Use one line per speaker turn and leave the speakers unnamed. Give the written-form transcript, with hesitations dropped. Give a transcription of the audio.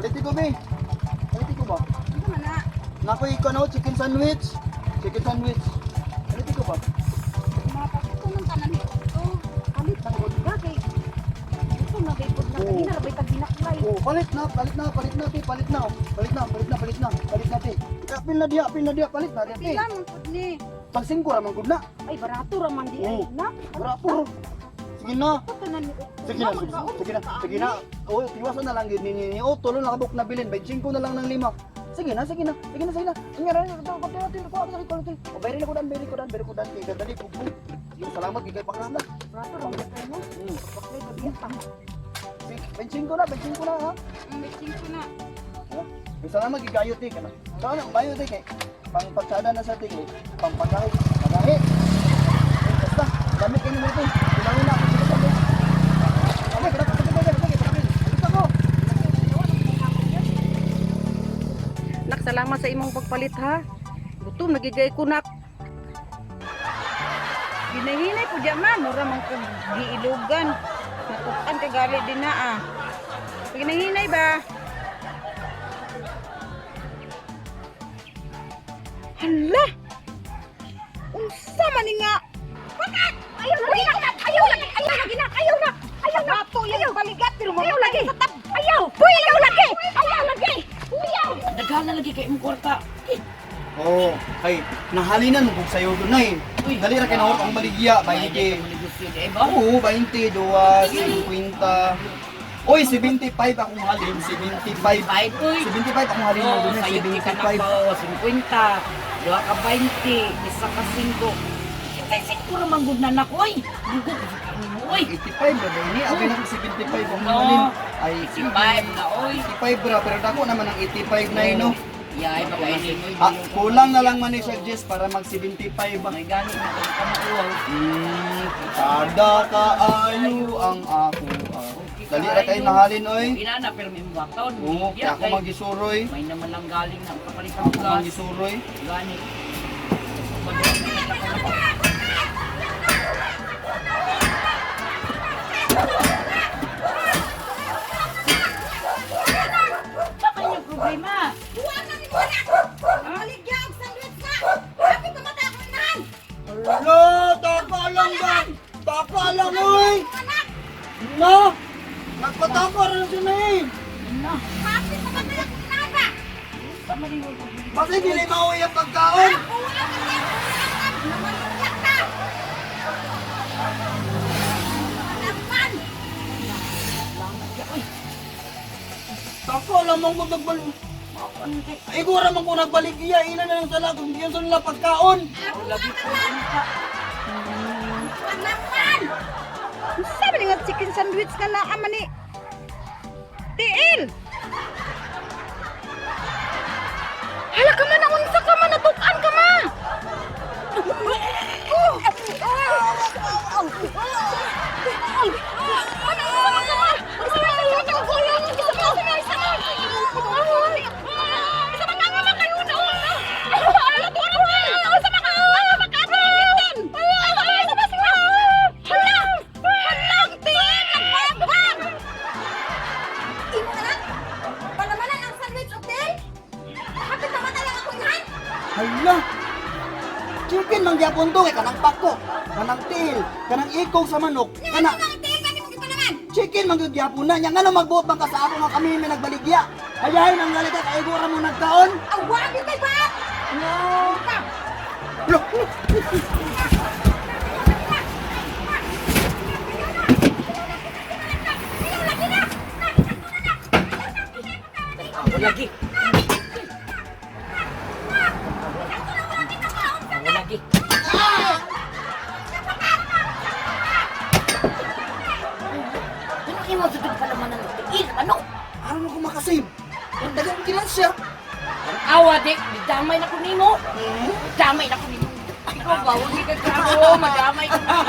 Paliti ko, be. Paliti ko ba?
Ano man na?
Nakoy ko no, chicken sandwich. Chicken sandwich. Paliti ko ba?
Mapakito ng tanan nito.
Kalit bang gud ka kay ito na kay pud na
Oo.
kanina rabay tag ginaklay.
Oh, palit na, palit na, palit na, te, palit na. Oh. Palit na, palit na, palit na, palit na, te. Apil na diya, apil na diya, palit na diya, te.
Pila man pud ni.
Pag 5 ra man gud na.
Ay barato ra man di ay
Oo.
na.
Wala puro. Sige na.
Ito tanan ni Otto.
Sige na, sige na, sige na, sige na. Oh, tiwasan na lang gid ni ni oh, tulo na kabuk na bilin, 25 na lang ng lima. Sige na, sige na, sige na, sige na. Inga ra, ko ko ko ko ko ko. O bayri na ko dan, bayri ko dan, bayri ko dan kay dali ko. Sige, salamat gid kay paklas na.
Barato ra man kay no. Baklay ka biya pa.
Sige, 25 na, 25 na ha.
May 5 na.
Ay, salamat gid kayo ti kana. Sana bayo ti kay pangpatsada na sa ti kay pangpagahi. Pagahi. Eh, basta, gamit kayo mo ito. Bilangin na ako sige sabi. Okay, kada kada kada kada kada. Gusto ko.
Nak, salamat sa imong pagpalit ha. Gutom nagigay ko nak.
Ginahinay po diya ma, mura man kog giilugan. Natukan ka gali din na ah. Ginahinay ba? Hala! Unsa man ni nga?
Bakit? Ayaw na lagi nak. Ayaw lagi. Ayaw lagi nak. Ayaw na. Ayaw na.
Ato yung baligat pero
Ayaw lagi. Ayaw. Puy, ayaw lagi. Ayaw lagi. Ayaw.
Daghan na lagi kay imong kwarta. Eh,
Oo, oh, ay, nahalinan mo kung sayo doon na eh.
Uy,
Dali ra kay nahurot ang baligya,
May
20.
negosyo di ba?
Oo, 20, 2, 50. Oy, 75 akong halin, 75.
Five, uy.
75 akong halin mo
Oo,
doon,
sayo di ka na
75.
pa, 50, duha ka 20, isa ka 5. Kay 5 ra man gud na nako oy. Dugo nimo oy.
85 ba ba ini? Abi na kong 75 akong
No.
halin. Ay,
85 na oy.
85 ra, pero dako naman ang 85 na ino.
Yay, baka ini oy.
Ah, kulang na lang man ni suggest para mag 75 ba.
May gani na ka makuha.
Kada kaayo ang ako. Ah. Dali ra kay nahalin oy.
Inana pero may muwakaw.
Oo, kaya ako magisuroy.
May naman lang galing ang kapalit ang
Ako
gas.
magisuroy.
Gani. Baka yung problema.
Buwan na ni mo na! Baligya og sandwich na! Bakit namatay ako inahan?
Hala, taka lang ba? Taka lang oy. Na! Nagpataka rin siya na eh.
Na,
Bakit namatay ako inahan ba?
tama rin yung problema.
Kasi dili mauwi ang pagkaon.
Buwan na Namaligya ka! Naman!
Taka lang mong ko nagbalik. Ay, gura man ko nagbaligya. Ina na lang sala kung diyan sa nila pagkaon.
Lagi ko unta.
Naman! Sabi nga chicken sandwich ka na ama ni Tiil! Hala ka man, naunsa ka man, natukan ka ma! Imo na lang! Palamanan ang sandwich hotel! Hapit naman na lang ako inahan!
Hala! Chicken man gyapon to kay kanang pako, kanang tail, kanang ikog sa manok, kana
Ang tiil na ni mo gipalaman!
chicken man gyud gyapon na. Nya ngano magbuot man ka sa ako nga kami may nagbaligya. Hayahin ang galit ka kay gura mo nagkaon.
Awag kay ba? No.
Lo.
Ako lagi. Ako lagi. Ano kayo matutog pa naman ng tiil? Ano?
Aron ko makasave. Ang dagang kilan siya.
Ang awa, di. Damay na ko nimo. Damay na ko nimo. Ikaw ba? Huwag ka kamo. Madamay ko nimo.